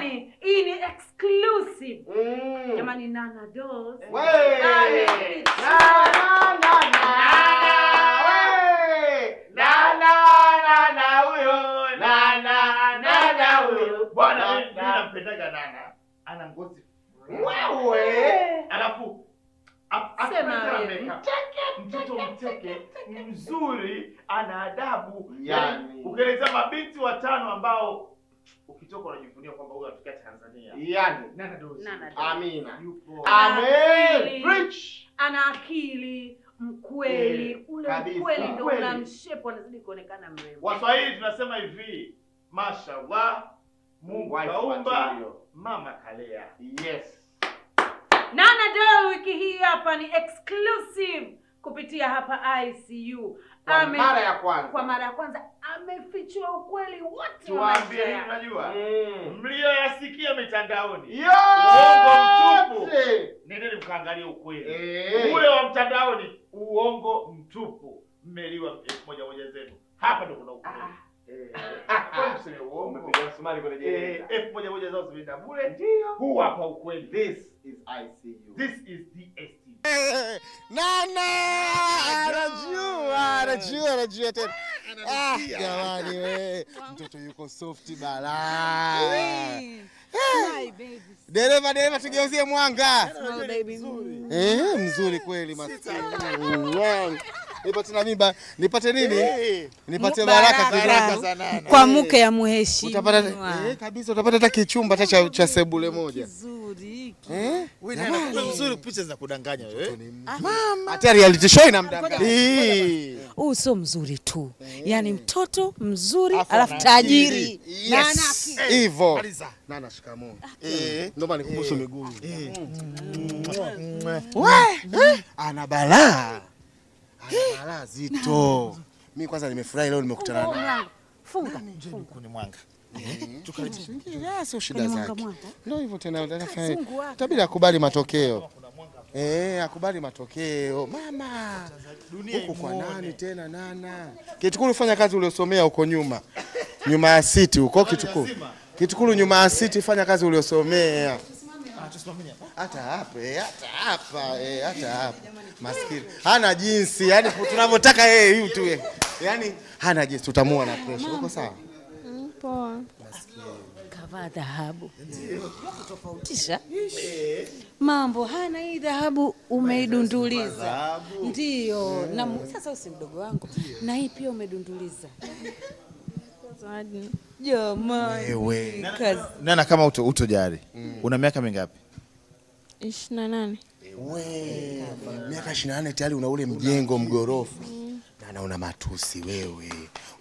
Jamani, hii ni exclusive. Jamani, Nana Dolls. Wewe. Na na na na. Wewe. Na na na na huyo. Na na na na huyo. Bwana mimi nampendaga Nana. Ana ngozi. Wewe. Alafu sema mtoto mteke mzuri, ana adabu. Yani ukieleza mabinti watano ambao ukitoka unajivunia kwamba huyu anatokea Tanzania. Yani Nana Dolls. Amina. Yupo. Amen. Preach. Ana akili, mkweli, ule mkweli ndio unamshepo anazidi kuonekana mrembo. Waswahili tunasema hivi, mashallah, Mungu kaumba, mama kalea. Yes. Nana Dolls wiki hii hapa ni exclusive kupitia hapa ICU. Kwa mara ya kwanza. Kwa mara ya kwanza amefichua ukweli wote. Tuambie, unajua? Mlioyasikia mitandaoni. Uongo mtupu. Nendeni mkaangalie ukweli. Ule wa mtandaoni uongo mtupu. Mmeliwa 1000 zenu. Hapa ndo kuna ukweli. Kwa mseme uongo, umepiga msumari kwenye jeneza. 1000 zao zimeenda bure. Ndio. Huu hapa ukweli. This is ICU. This is DSTV. Nana anajua tena. Ah, jamani wewe, mtoto yuko soft balaa. Hi baby. Dereva tugeuzie mwanga. Baby. Mzuri kweli maskini. Nipate na mimba, nipate nini? Nipate baraka kidogo. Kwa mke ya mheshimiwa. Utapata kabisa, utapata hata kichumba hata cha sebule moja. Kizuri hiki. Wewe nani mzuri, picha za kudanganya wewe. Mama. Hata reality show inamdanganya. Huyu sio mzuri tu. Yaani mtoto mzuri alafu tajiri. Yes. Hivyo. Nana shikamoo. Ndio maana nikubusu miguu. Wewe ana balaa. Ana zito. Mimi kwanza nimefurahi leo nimekutana naye. Funga. Kwenye mwanga. Tukaribia. Sio shida zake. Ndio hivyo tena unafanya. Itabidi akubali matokeo. Akubali matokeo. Mama. Huko kwa nani tena Nana? Kitukulu fanya kazi uliosomea huko nyuma. Nyuma ya city huko Kitukulu. Kitukulu nyuma ya city fanya kazi uliosomea. Hata hapa, hata hapa, hata hapa. Maskini. Hana jinsi, yani tunavyotaka yeye hivi tu. Yaani hana jinsi, tutamua na pressure. Uko sawa? Poa. Maskini. Kavaa dhahabu. Ndio. Kutofautisha. Mambo hana hii dhahabu umeidunduliza. Ndio. Na sasa usi mdogo wangu. Na hii pia umedunduliza. Jamani. Wewe. Nana kama utojali. Una miaka mingapi? 28. Wewe, miaka 28 tayari una ule mjengo mgorofa. Nana una matusi wewe.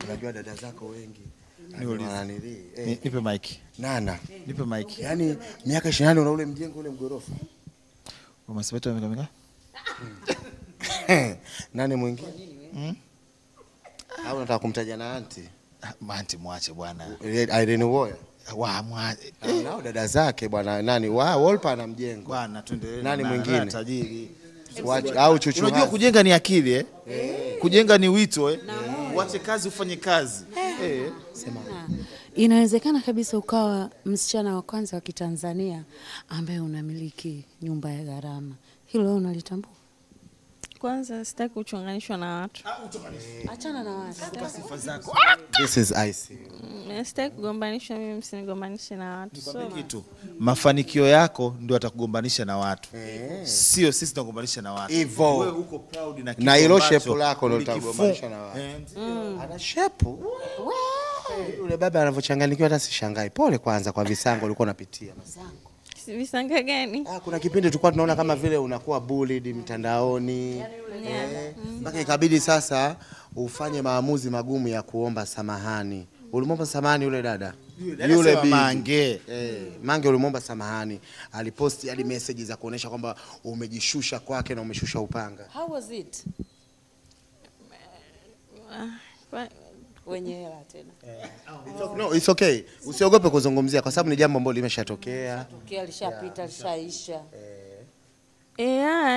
Unajua dada zako wengi. Nipe mic. Nana, nipe mic. Yaani miaka 28 una ule mjengo ule mgorofa. Mama Sebeto amekamika? Nani mwingine? Au unataka kumtaja na auntie? Auntie mwache bwana. Irene Uwoya. Wa mwache. Nao dada zake bwana nani? Wa Wolper na mjengo. Bwana tuendelee. Nani mwingine? Tajiri. Au Chuchu. Unajua kujenga ni akili Kujenga ni wito Uache kazi ufanye kazi. Sema. Inawezekana kabisa ukawa msichana wa kwanza wa Kitanzania ambaye unamiliki nyumba ya gharama. Hilo wewe unalitambua? Kwanza sitaki kuchonganishwa na watu. Achana na watu. Sifa zako. This is ICU. Sitaki kugombanishwa mimi, msinigombanishe na watu. Nikwambie kitu. Mafanikio yako ndio atakugombanisha na watu. Sio sisi tunagombanisha na watu. Wewe uko proud na kitu. Na hilo shepu lako ndio litagombanisha na watu. Ana shepu. Yule baba anavyochanganyikiwa hata sishangai. Pole kwanza kwa visango ulikuwa unapitia. Visanga gani? Kuna kipindi tulikuwa tunaona kama vile unakuwa bullied mtandaoni. Mpaka ikabidi sasa ufanye maamuzi magumu ya kuomba samahani. Ulimwomba samahani yule dada? Yule bi Mange. Mange ulimwomba samahani. Aliposti hadi message za kuonesha kwamba umejishusha kwake na umeshusha upanga. How was it? Wenye hela tena. No, it's okay. Usiogope kuzungumzia kwa sababu ni jambo ambalo limeshatokea. Tokea, lishapita, lishaisha.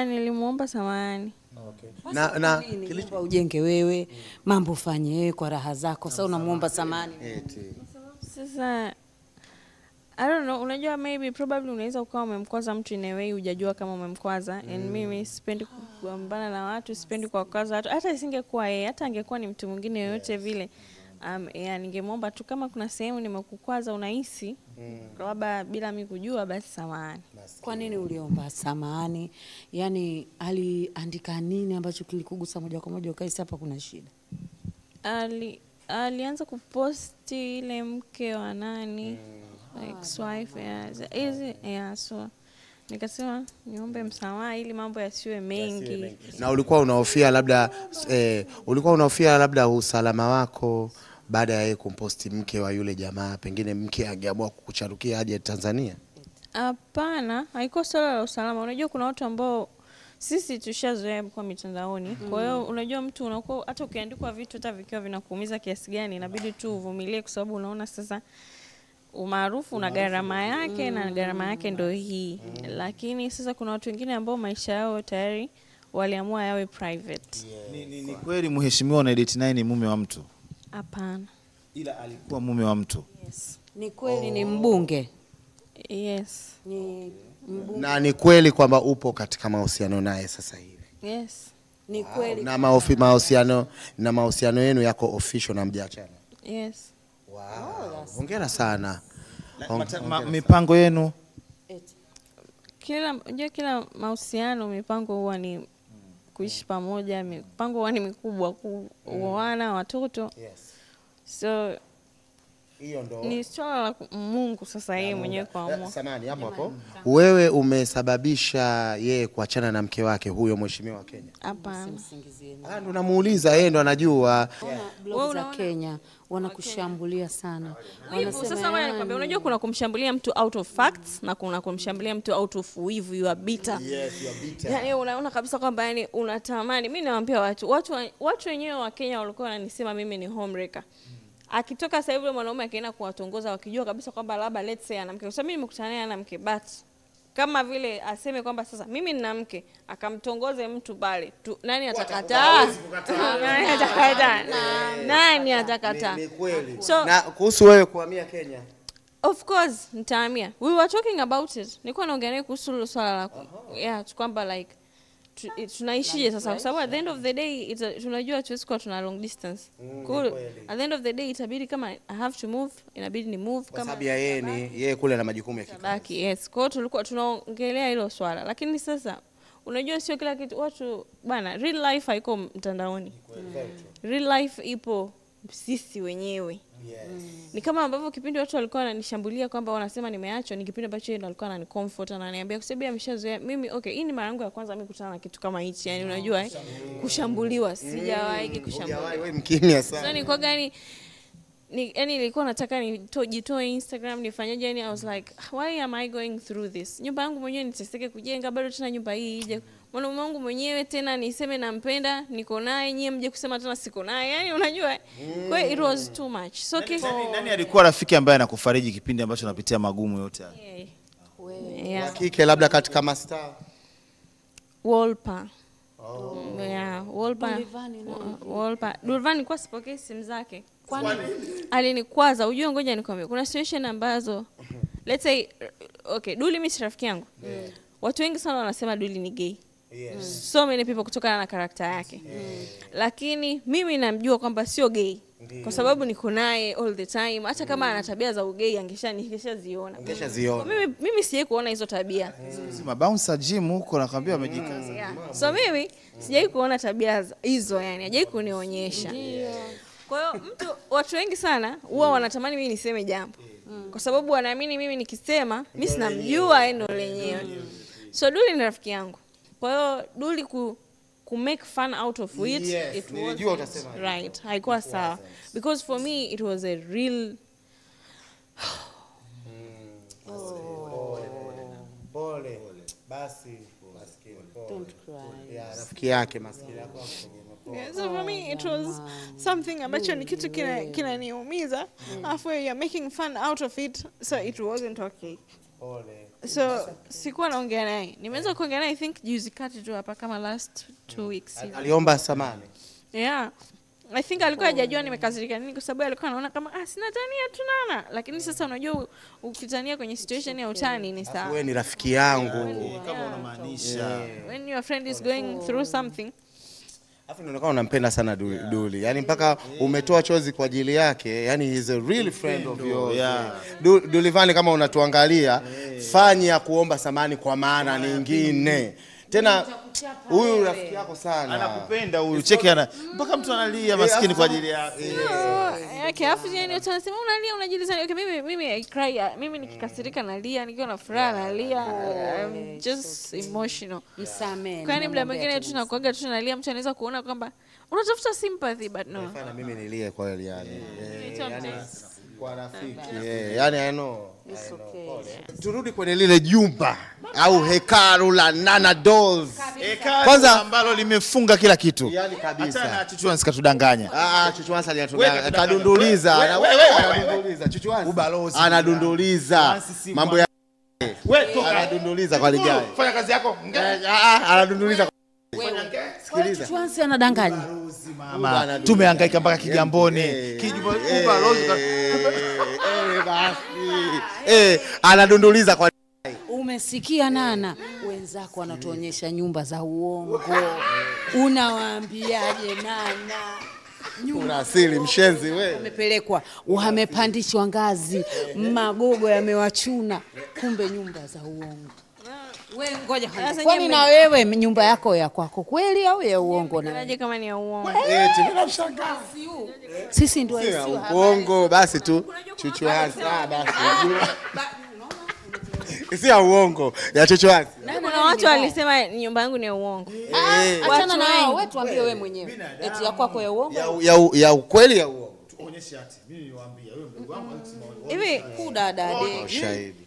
Nilimuomba samahani. Okay. Na kilicho ujenge wewe, mambo ufanye wewe kwa raha zako. Sasa unamuomba samahani. Eti. Sasa I don't know, unajua maybe probably unaweza ukawa umemkwaza mtu in a way hujajua kama umemkwaza. And mimi sipendi kugombana na watu, sipendi kuwakwaza watu. Hata isingekuwa yeye, hata angekuwa ni mtu mwingine yoyote vile. Yeah, ningemwomba tu kama kuna sehemu nimekukwaza unahisi labda bila mimi kujua, basi samahani. Kwa nini uliomba samahani? Yaani aliandika nini ambacho kilikugusa moja kwa moja ukahisi hapa kuna shida? Alianza kuposti ile mke wa nani, ex-wife, yeah, so nikasema niombe msamaha ili mambo yasiwe mengi. Na ulikuwa unahofia labda usalama wako baada ya yeye kumposti mke wa yule jamaa, pengine mke angeamua kukucharukia aje Tanzania? Hapana, haikuwa swala la usalama. Unajua kuna watu ambao sisi tushazoea kwa mitandaoni. Kwa hiyo unajua mtu unakuwa hata ukiandikwa vitu hata vikiwa vinakuumiza kiasi gani inabidi tu uvumilie, kwa sababu unaona sasa umaarufu una gharama yake na gharama yake ndio hii. Lakini sasa kuna watu wengine ambao maisha yao tayari waliamua yawe private. Ni kweli mheshimiwa na edit 9 ni mume wa mtu? Hapana. Ila alikuwa mume wa mtu. Yes. Ni kweli ni mbunge? Yes. Ni mbunge. Na ni kweli kwamba upo katika mahusiano naye sasa hivi? Yes. Ni kweli. Na mahusiano yenu yako official na mjaachana? Yes. Wow. Hongera sana. Mipango yenu? Kila mahusiano mipango huwa ni kuishi pamoja, mipango huwa ni mikubwa, kuoana, watoto. Yes. So hiyo ndo ni swala la Mungu sasa yeye mwenyewe kuamua. Samahani hapo hapo. Wewe umesababisha yeye kuachana na mke wake huyo mheshimiwa wa Kenya? Hapana. Ah, ndo namuuliza, yeye ndo anajua. Blog za Kenya wanakushambulia sana. Wanasema sasa wewe nikwambia, unajua kuna kumshambulia mtu out of facts na kuna kumshambulia mtu out of wivu, you are bitter. Yes, you are bitter. Yaani unaona kabisa kwamba yani unatamani. Mimi nawaambia watu wenyewe wa Kenya walikuwa wananisema mimi ni homewrecker. Akitoka sasa hivi mwanaume akaenda kuwatongoza wakijua kabisa kwamba labda let's say ana mke. Kwa sababu mimi nimekutana naye ana mke, but kama vile aseme kwamba sasa mimi nina mke akamtongoze mtu pale, nani atakataa? Nani atakataa? Nani atakataa? Ni kweli. So, na kuhusu wewe kuhamia Kenya? Of course nitahamia. We were talking about it. Nilikuwa naongea naye kuhusu hilo swala la yeah, kwamba like tunaishije sasa, kwa sababu at the end of the day tunajua tuwezi kuwa tuna long distance. Cool. At the end of the day itabidi kama I have to move, inabidi ni move kama sababu ya yeye ni yeye kule na majukumu ya kikazi. Yes. Kwa hiyo tulikuwa tunaongelea hilo swala. Lakini sasa unajua sio kila kitu watu bana, real life haiko mtandaoni. Real life ipo sisi wenyewe. Yes. Ni kama ambavyo kipindi watu walikuwa wananishambulia kwamba wanasema nimeachwa, ni kipindi ambacho yeye alikuwa ananicomfort, ananiambia kwa sababu ameshazoea mimi. Okay, hii ni mara yangu ya kwanza mimi kukutana na kitu kama hichi. Yani unajua kushambuliwa sijawahi kushambuliwa. Wewe mkimya sana. So ni kwa gani yani nilikuwa nataka nijitoe Instagram nifanyaje, yani I was like why am I going through this? Nyumba yangu mwenyewe niteseke kujenga, bado tena nyumba hii ije. Mwanaume wangu mwenyewe tena niseme nampenda, niko naye, nyie mje kusema tena siko naye. Yani unajua? Kwa hiyo it was too much. So nani alikuwa rafiki ambaye anakufariji kipindi ambacho unapitia magumu yote haya? Yeah. Kike labda katika mastar. Wolper. Yeah, Wolper. Wolper. Durvani kwa sipokei simu zake. Kwani alinikwaza. Unajua ngoja nikwambie. Kuna situation ambazo let's say okay, Duli mimi si rafiki yangu. Watu wengi sana wanasema Duli ni gay. Yes. So many people kutokana na karakta yake. Lakini mimi namjua kwamba sio gay. Kwa sababu niko naye all the time. Hata kama ana tabia za ugay angeshaziona. Angeshaziona. Mimi sijawahi kuona hizo tabia. Si mabouncer gym huko nakwambia amejikaza. Yeah. So mimi sijawahi kuona tabia hizo, yani hajawahi kunionyesha. Kwa hiyo watu wengi sana huwa wanatamani mimi niseme jambo. Kwa sababu wanaamini mimi nikisema mimi sinamjua endo lenyewe. So Duli ni rafiki yangu. Kwa hiyo Duli ku make fun out of it, yes, it was right. Haikuwa sawa. Because for me it was a real Pole. Basi maskini. Don't cry. Yeah, rafiki yake maskini yako. Yeah, so for me it was something ambacho ni kitu kinaniumiza. Alafu you're making fun out of it, so it wasn't okay. Pole. So sikuwa naongea naye. Nimeweza kuongea naye I think juzi kati tu hapa kama last 2 weeks. Aliomba samahani. Yeah. I think alikuwa hajajua nimekasirika nini kwa sababu alikuwa anaona kama sina tania tunana. Lakini sasa unajua ukitania kwenye situation ya utani ni sawa. Wewe ni rafiki yangu. Kama unamaanisha. When your friend is going through something. Alafu inaonekana unampenda sana Duli. Yaani mpaka umetoa chozi kwa ajili yake. Yaani he is a real friend of yours. Yeah. Dulivani kama unatuangalia, fanya kuomba samani kwa maana nyingine. Tena huyu rafiki yako sana. Anakupenda huyu. Cheki ana mpaka mtu analia maskini kwa ajili yake. Okay, afu yani watu wanasema unalia unajilizana. Okay, mimi I cry. Mimi nikikasirika nalia, nikiwa na furaha nalia. I'm just emotional. Msamehe. Kwani muda mwingine tunakuaga tunalia, mtu anaweza kuona kwamba unatafuta sympathy but no. Fanya mimi nilie kwa kweli yani. Kwa rafiki. Yani I know. It's okay. Turudi kwenye lile jumba au hekalu la Nana Dolls. Hekalu kwanza ambalo limefunga kila kitu. Yani kabisa. Hata na Chuchu katudanganya. Chuchu aliyatudanganya. Kadunduliza. Anadunduliza Chuchu. Ubalozi. Anadunduliza. Mambo ya wewe toka. Anadunduliza kwa ligai. Fanya kazi yako. Anadunduliza. Sikiliza. Chuchu anadanganya. Mama, tumehangaika mpaka Kigamboni. Ubalozi. Basi. Anadunduliza kwa. Umesikia Nana, wenzako wanatuonyesha nyumba za uongo. Unawaambiaje Nana? Una asili mshenzi wewe. Wamepelekwa, wamepandishwa ngazi, magogo yamewachuna, kumbe nyumba za uongo. Wewe ngoja kwanza. Kwani na wewe nyumba yako ya kwako kweli au ya uongo? Na unaje kama ni ya uongo? Mimi namshangaa. Sisi ndio sio uongo basi tu. Chuchu hasi. Basi. Si ya uongo, ya Chuchu hasi. Kuna watu walisema nyumba yangu ni ya uongo. Achana na wao, wewe tuambie wewe mwenyewe. Eti ya kwako ya uongo? Ya ukweli ya uongo. Tuonyeshe hati. Mimi niwaambia wewe mdogo wangu alisema hivi kudada.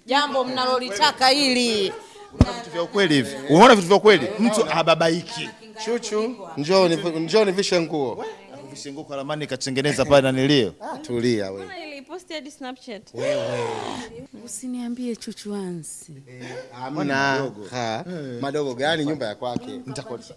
Jambo mnalolitaka hili. Unaona vitu vya ukweli hivi. Unaona vitu vya ukweli? Mtu hababaiki. Chuchu, njoo nivishe nguo. Akuvishe nguo kwa ramani katengeneza pale na nilio. Tulia wewe. Mbona niliposti hadi Snapchat? Wewe. Usiniambie Chuchu ansi. Hamna. Madogo gani nyumba ya kwake?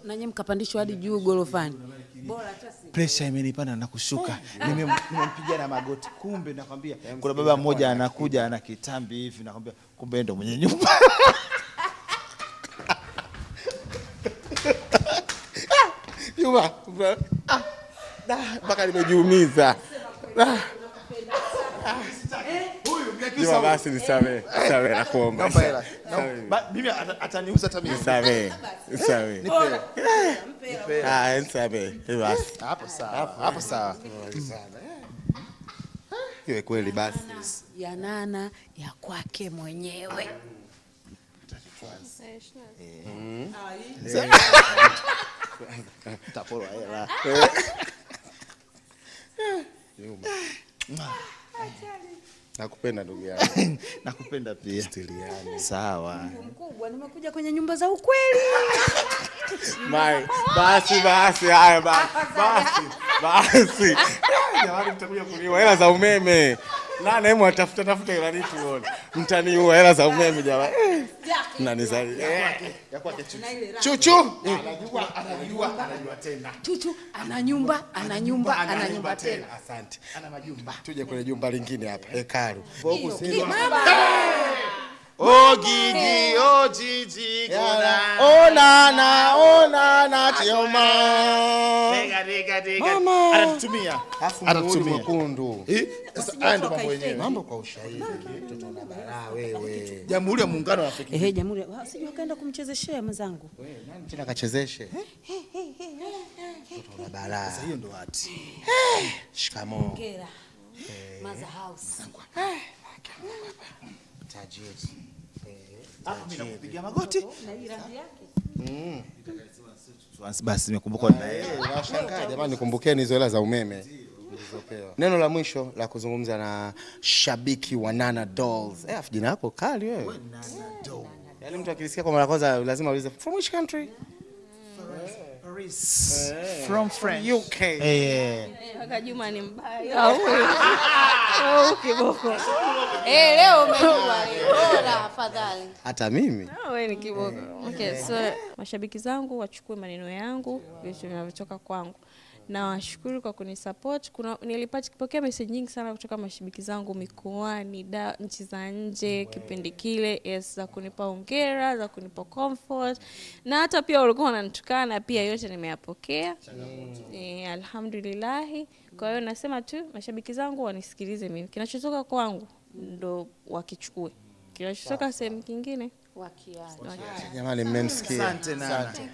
Na nyinyi mkapandishwa hadi juu gorofani. Bora hata si. Pressure imenipanda na kushuka. Nimempiga na magoti. Kumbe nakwambia kuna baba mmoja anakuja ana kitambi hivi nakwambia kumbe ndo mwenye nyumba. Yuma, mpaka nimejiumiza. Juma basi nisamehe. Nisamehe nakuomba. Mimi ataniuza hata mimi. Nisamehe. Nisamehe. Nisamehe. Basi. Hapo sawa. Hapo sawa. Iwe kweli basi. Ya Nana ya kwake mwenyewe. Taporwa hela. Nakupenda ndugu yangu. Nakupenda pia. Stiliani. Sawa. Mkubwa nimekuja kwenye nyumba za ukweli. Mai, basi basi haya basi. Basi. Jamani mtakuja kuniua hela za umeme. Nana hemu atafuta tafuta hela ni tuone. Mtaniua hela za umeme jamani. Mnanizali. Ya kwake Chuchu. Chuchu. Anajua tena. Chuchu ana nyumba, ana nyumba, ana nyumba tena. Asante. Ana majumba. Tuje kwenye jumba lingine hapa, hekalu. O Gigi, o Gigi, kona. O Nana, o Nana Chioma. Dega dega. Mama. Anatutumia. Anatutumia mwekundu. Sasa haya ndio mambo yenyewe. Mambo kwa ushahidi. Mtoto ana balaa wewe. Jamhuri ya Muungano wa Afrika. Jamhuri. Sijui akaenda kumchezeshea mwenzangu. Wewe nani tena kachezeshe? Mtoto ana balaa. Sasa hiyo ndio hati. Shikamoo. Hongera. Mother house. Tajiri. Hapo mimi nakupigia magoti. Basi nimekumbuka na yeye. Nashangaa jamani, nikumbukeni hizo hela za umeme nilizopewa. Neno la mwisho la kuzungumza na shabiki wa Nana Dolls. Afu jina lako kali wewe. Nana Dolls. Yaani mtu akilisikia kwa mara kwanza lazima aulize from which country? Paris. From French. UK. Kaka Juma ni mbaya. Au kiboko. Leo umejua. Bora afadhali. Hata mimi. Wewe ni kiboko. Okay, so mashabiki zangu wachukue maneno yangu, vitu vinavyotoka kwangu. Nawashukuru kwa kunisupport. Kuna nilipokea message nyingi sana kutoka mashabiki zangu mikoani, nchi za nje kipindi kile, yes, za kunipa hongera, za kunipa comfort, na hata pia walikuwa wananitukana pia, yote nimeyapokea. Alhamdulillah. Kwa hiyo nasema tu mashabiki zangu wanisikilize mimi. Kinachotoka kwangu ndo wakichukue. Kinachotoka sehemu nyingine wakiache. Jamani, mmemsikia. Asante Nana. Asante.